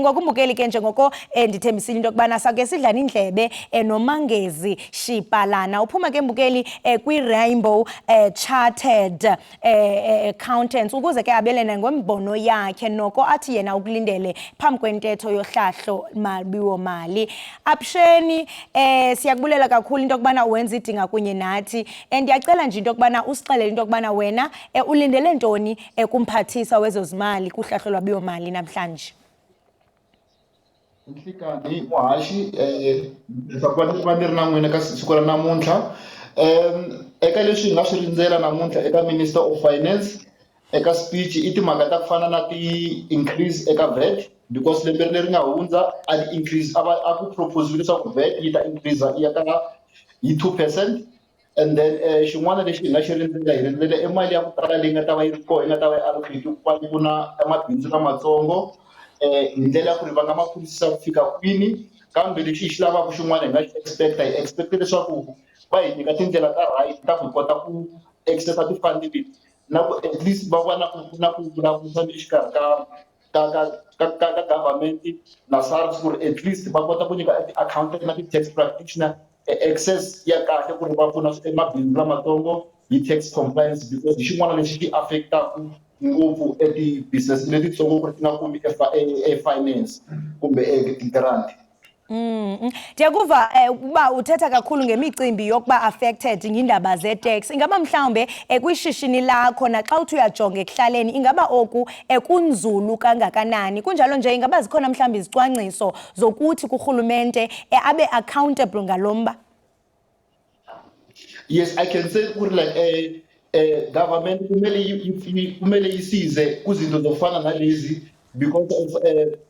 Ngoku mbukeli ke, njengoko ndithembisile into yokubana sawuke sidlane indlebe noMangezi Shipalana, uphuma ke mbukeli kwi-Rainbow Chartered Accountants, ukuze ke abelene ngombono yakhe noko athi yena ukulindele phambi kwentetho yohlahlo lwabiwo-mali. Avuxeni, siyakubulela kakhulu into yokubana wenza idinga kunye nathi. Ndiyacela nje into yokubana usixelele into yokubana wena ulindele ntoni kumphathiswa wezozimali kuhlahlo lwabiwo-mali namhlanje. Nhlikani muhaxi, leswaku va ni ri na n'wina ka siku ra namuntlha. Eka leswi hi nga swi rindzela namuntlha eka Minister of Finance eka speech, i timhaka ta ku fana na ti-increase eka VAT, because lembe leri nga hundza a ti-increase a va a ku propose leswaku VAT yi ta increase yi ya ka hi 2%. And then xin'wana lexi hi nga xi rindzela, hi rindzele i mali ya ku tala leyi nga ta va yi ri kona, yi nga ta va yi allocate ku pfuna mabindzu lamatsongo, hi ndlela ya ku ri va nga ma kurisisa ku fika kwini. Kambe lexi hi xi lavaka xin'wana, hi nga xi expect-a, hi expect leswaku va hi nyika tindlela ta right ta ku hi kota ku access ti-fund leti, na ku at least va va na ku vulavurisana exikarhi ka government na SARS, ku ri at least va kota ku nyika ti-accountant na ti-tax practitioner access ya kahle ku ri va pfuna mabindzu lamatsongo hi tax compliance, because hi xin'wana lexi xi affect-aku ngopfu e ti-business letitsongo ku ri ti nga kumi e finance kumbe ti-grant. Ndiyakuva uba uthetha kakhulu ngemicimbi yokuba affected ngindaba ze-tax. Ingaba mhlawumbe kwishishini lakho, naxa uthi uyajonga ekuhlaleni, ingaba oku kunzulu kangakanani? Kunjalo nje, ingaba zikhona mhlawumbi izicwangciso zokuthi kurhulumente abe accountable ngalo mba? Yes, I can say ku ri like government kumele yisize kuzinto zofana nalezi, because of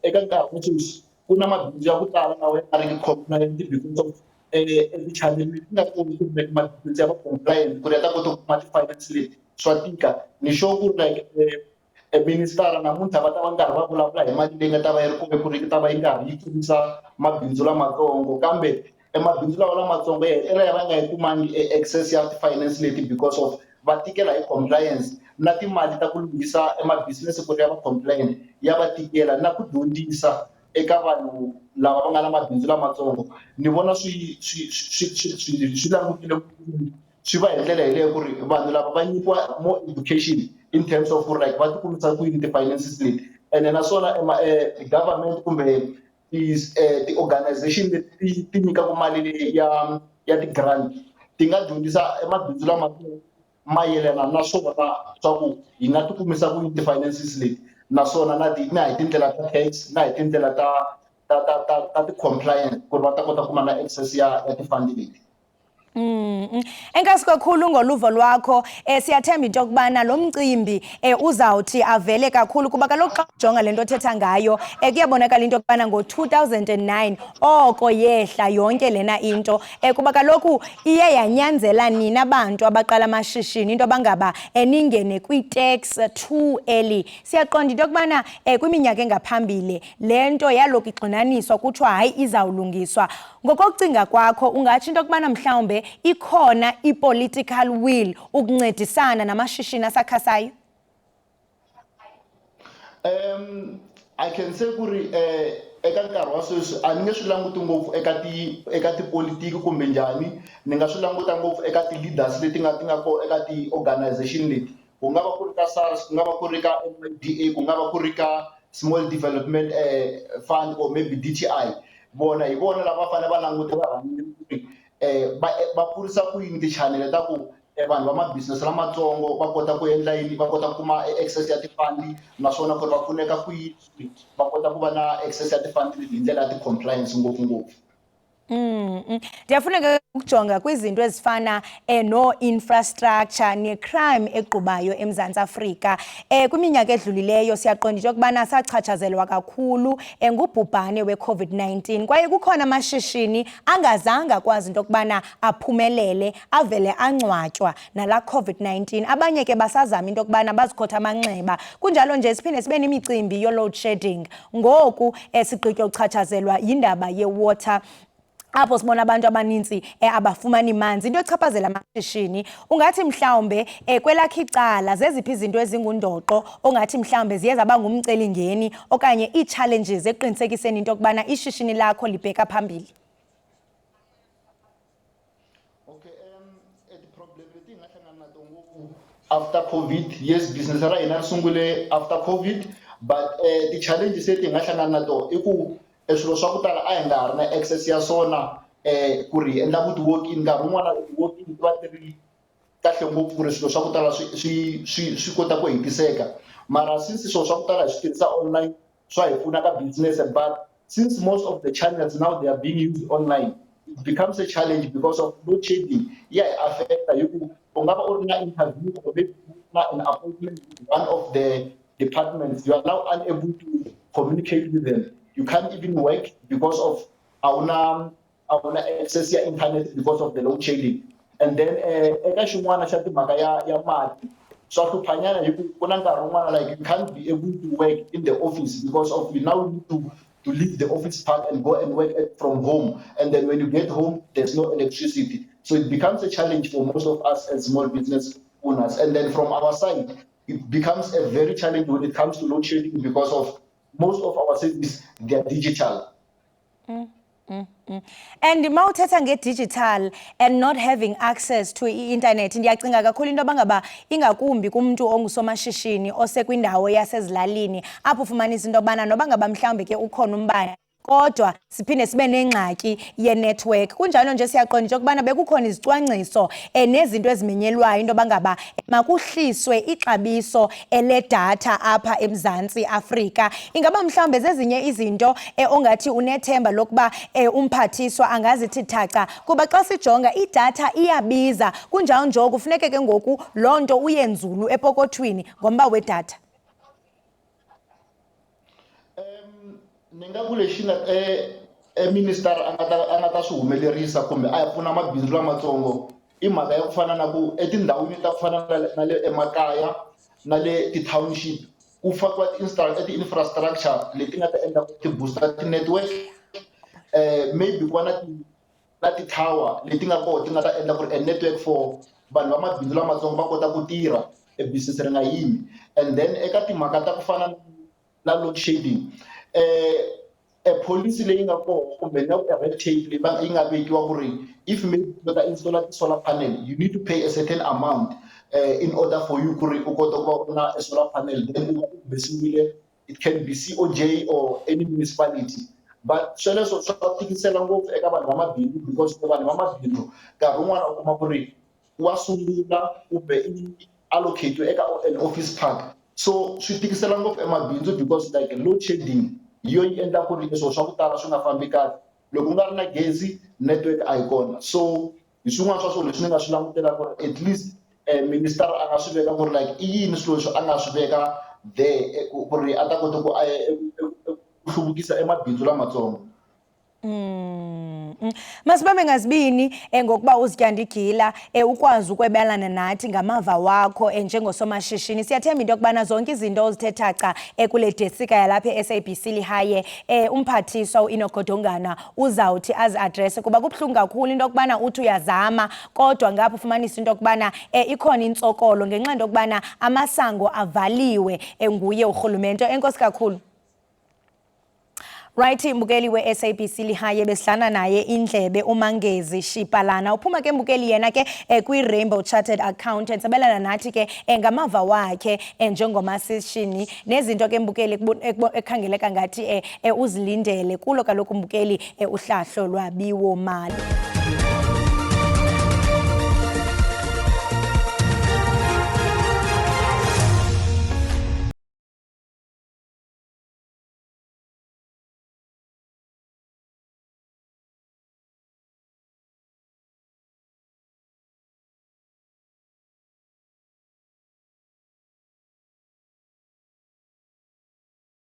eka nkarhi wa sweswi ku na mabindzu ya ku tala lawa ya nga riki compliant because of eti-channel leti nga koni ku make mabindzu ya va compliant ku ri ya ta kota ku kuma ti-finance leti, swa tika. Ni sure ku ri like minister namuntlha va ta va karhi va vulavula hi mali leyi nga ta va yi ri kona, ku ri yi ta va yi karhi yi kurisa mabindzu lamatsongo, kambe mabindzu lawa lamatsongo ya hetelela ya va nga yi kumangi e access ya ti-finance leti because of va tikela hi compliance, na timali ta ku lunghisa ma-business ku ri ya va compliant ya va tikela, na ku dyondzisa eka vanhu lava va nga na mabindzu lamatsongo. Ni vona swi langutile swi va hi ndlela yeleyo, ku ri vanhu lava va nyikiwa more education in terms of ku ri like va ti kumisa ku yini ti-finances leti. Ene naswona government kumbe ti-organization leti ti nyikaka mali leyi ya ti-grant ti nga dyondzisa mabindzu lamatsongo mayelana na swona swa ku hi nga ti kumisa ku yini ti-finances leti, naswona na hi tindlela ta tax, na hi tindlela ta ti-compliance, ku ri va ta kota ku kuma na access ya ti-fund leti. Enkosi kakhulu ngoluvo lwakho. Siyathemba into yokubana lo mcimbi uzawuthi avele kakhulu, kuba kaloku xa ujonga le nto othetha ngayo, kuyabonakala into yokubana ngo-2009 oko yehla yonke lena into, kuba kaloku iye yanyanzela nina bantu abaqala amashishini into abangaba ningene kwi-tax too early. Siyaqonda into yokubana kwiminyaka engaphambili le nto yaloku ixinaniswa, kuthiwa hayi, izawulungiswa. Ngokokucinga kwakho, ungatsho into yokubana mhlawumbe ikhona i-political will ukuncedisana namashishini asakhasayo? I can say ku ri eka nkarhi wa sweswi a ni nge swi languti ngopfu eka tipolitiki kumbe njhani, ni nga swi languta ngopfu eka ti-leaders leti nga kona eka ti-organization leti, ku nga va ku ri ka SARS, ku nga va ku ri ka MIDA, ku nga va ku ri ka Small Development Fund or maybe DTI. Vona hi vona lava fanele va languta varhangeri ku ri va pfurisa ku yini ti-channel ta ku vanhu va ma-business lamatsongo va kota ku endla yini, va kota ku kuma access ya ti-fund, naswona ku ri va pfuneka ku yini, va kota ku va na access ya ti-fund leti hi ndlela ya ti-compliance ngopfungopfu. Ndiyafuna ke ukujonga kwizinto ezifana no-infrastructure ne-crime egqubayo eMzantsi Afrika. Kwiminyaka edlulileyo siyaqonda into yokubana sachatshazelwa kakhulu ngubhubhane we-COVID-19, kwaye kukhona amashishini angazange akwazi into yokubana aphumelele, avele angcwatywa nala COVID-19. Abanye ke basazama into yokubana bazikhothe amanxeba. Kunjalo nje siphinde sibe nemicimbi yo-load shedding. Ngoku sigqitywa uchatshazelwa yindaba ye-water Apho sibona abantu abanintsi abafumani manzi, into echaphazela amashishini. Ungathi mhlawumbe kwelakho icala zeziphi izinto ezingundoqo ongathi mhlawumbe ziye zaba ngumcelimngeni okanye ii-challenges ekuqinisekiseni into yokubana ishishini lakho libheka phambili? Okay, ti-problem leti hi nga hlangana na to ngopfu after COVID, yes, business ra hina ri sungule after COVID, but ti-challenges leti hi nga hlangana na tona i ku swilo swa ku tala a hi nga ha ri na access ya swona ku ri hi endla ku ti-walk-in. Nkarhi wun'wana ti-walk-in ti va ti ri kahle ngopfu ku ri swilo swa ku tala swi kota ku hetiseka, mara since swilo swa ku tala hi swi tirhisa online, swa hi pfuna ka business, but since most of the channels now they are being used online, it becomes a challenge because of load shedding. Ya hi affecta hi ku u nga va u ri na interview or maybe na an appointment with one of the departments, you are now unable to communicate with them. You can't even work because of a wu na access ya internet because of the load shedding. And then eka xin'wana xa timhaka ya mati, swa hluphanyana hi ku ku na nkarhi wun'wana like you can't be able to work in the office because of you now need to leave the office part and go and work from home, and then when you get home there's no electricity. So it becomes a challenge for most of us as small business owners. And then from our side, it becomes a very challenge when it comes to load shedding because of most of our services, they are digital. And mawuthetha nge-digital and not having access to i-internet, ndiyacinga kakhulu into yoba ngaba ingakumbi kumntu ongusomashishini osekwindawo yasezilalini, apho ufumanisa into yobana noba ngaba mhlawumbi ke ukhona umbane, kodwa siphinde sibe nengxaki ye-network. Kunjalo nje siyaqonda into yokubana bekukhona izicwangciso nezinto ezimenyelwayo into yoba ngaba makuhliswe ixabiso ledatha apha eMzantsi Afrika. Ingaba mhlawumbe zezinye izinto ongathi unethemba lokuba umphathiswa angazithi thaca, kuba xa sijonga idatha iyabiza, kunjalo nje kufuneke ke ngoku loo nto uye nzulu epokothweni ngomba wedatha? Ni nga ku lexi nga minister a nga ta swi humelerisa kumbe a ya pfuna mabindzu lamatsongo i mhaka ya ku fana na ku etindhawini ta ku fana na le emakaya na le ti-township ku fakiwa ti-infrastructure leti nga ta endla ku ti-booster ti-network, maybe ku va na ti-tower leti nga kona ti nga ta endla ku ri a network for vanhu va mabindzu lamatsongo va kota ku tirha, e business ri nga yimi. And then eka timhaka ta ku fana na load shedding, e policy leyi nga kona kumbe na red tape leyi yi nga vekiwa ku ri if maybe u ta installa ti-solar panel, you need to pay a certain amount in order for you ku ri u kota ku va u na a solar panel, then u va u humesiwile. It can be COJ or any municipality, but sweleswo swa tikisela ngopfu eka vanhu va mabindzu because vanhu va mabindzu nkarhi wun'wana u kuma ku ri wa sungula kumbe i allocate eka an office park, so swi tikisela ngopfu emabindzu because like load shedding hi yo yi endla ku ri swilo swa ku tala swi nga fambi kahle. Loko ku nga ri na gezi, network a yi kona. So hi swin'wana swa swilo leswi ni nga swi langutela ku ri at least minister a nga swi veka ku ri like i yini swilo leswi a nga swi veka there ku ri a ta kota ku hluvukisa emabindzu lamatsongo. Masibambe ngazibini ngokuba uzityanda igila ukwazi ukwebelana nathi ngamava wakho njengosomashishini. Siyathemba into yokubana zonke izinto ozithetha ca kule desika yalapha e-SABC Lehae, umphathiswa uEnoch Godongwana uzawuthi azi-addresse, kuba kubuhlungu kakhulu into yokubana uthi uyazama kodwa ngapha ufumanisa into yokubana ikhona intsokolo ngenxa into yokubana amasango avaliwe nguye urhulumente. Enkosi kakhulu. Right, mbukeli we-SABC Lehae, besihlana naye indlebe uMangezi Shipalana. Uphuma ke, mbukeli, yena ke kwi-Rainbow Chartered Accountants, abelana nathi ke ngamava wakhe njengomasishini nezinto ke, mbukeli, ekhangeleka ngathi uzilindele kulo kaloku, mbukeli, uhlahlo lwabiwo mali.